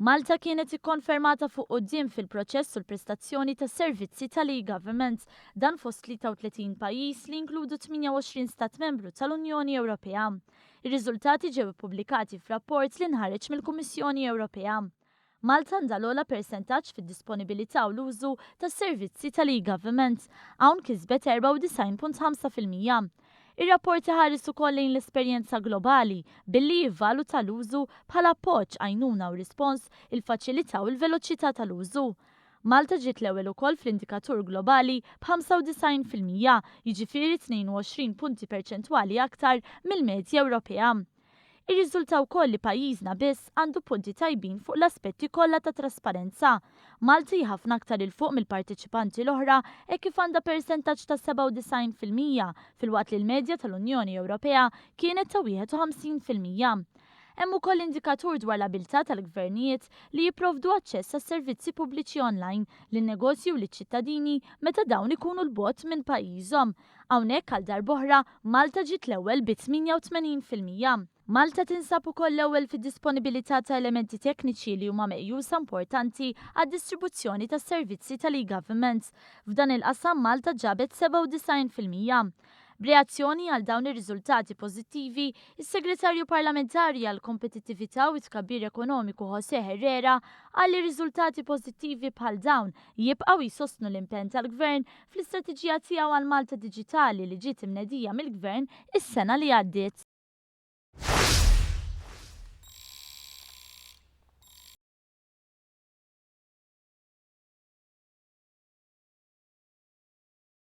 Malta kienet ikkonfermata fuq quddiem fil-proċess u l-prestazzjoni tas-servizzi tal-e-Government, dan fost 33 pajjiż li jinkludu 28 stat membru tal-Unjoni Ewropea. Ir-riżultati ġew ippubblikati f'rapport li nħareġ mill-Kummissjoni Ewropea. Malta għandha l-ogħla persentaġġ fid-disponibilità u l-użu tas-servizzi tal-e-Government. Hawn kisbet 94.5%. Ir-rapport iħares ukoll lejn l-esperjenza globali billi jivvaluta l-użu bħala appoġġ, għajnuna u rispons, il-faċilità u l-veloċità tal-użu. Malta ġiet l-ewwel ukoll fl-indikatur globali b'95%, jiġifieri 22 punti perċentwali aktar mill-medja Ewropea. Irriżulta wkoll li pajjiżna biss għandu punti tajbin fuq l-aspetti kollha ta' trasparenza. Malta hi ħafna aktar 'il fuq mill-parteċipanti l-oħra hekk kif għandha persentaġġ ta' 97% filwaqt li l-medja tal-Unjoni Ewropea kienet ta' 51%. Hemm ukoll indikatur dwar l-abilità tal-gvernijiet li jipprovdu aċċess għas-servizzi pubbliċi online lin-negozji u liċ-ċittadini meta dawn ikunu 'l bogħod minn pajjiżhom. Hawnhekk għal darb'oħra, Malta ġiet l-ewwel bi 88%. Malta tinsab ukoll l-ewwel fid-disponibilità ta' elementi tekniċi li huma meqjusa importanti għad-distribuzzjoni tas-servizzi tal-e-Government. F'dan il-qasam Malta ġabet 97%. B'reazzjoni għal dawn ir-riżultati pożittivi, is-Segretarju Parlamentari għall-Kompetittività u t-Tkabbir Ekonomiku José Herrera qal li riżultati pożittivi bħal dawn jibqgħu jsostnu l-impenn tal-Gvern fl-istrateġija tiegħu għal Malta Diġitali li ġiet imnedija mill-Gvern is-sena li għaddiet.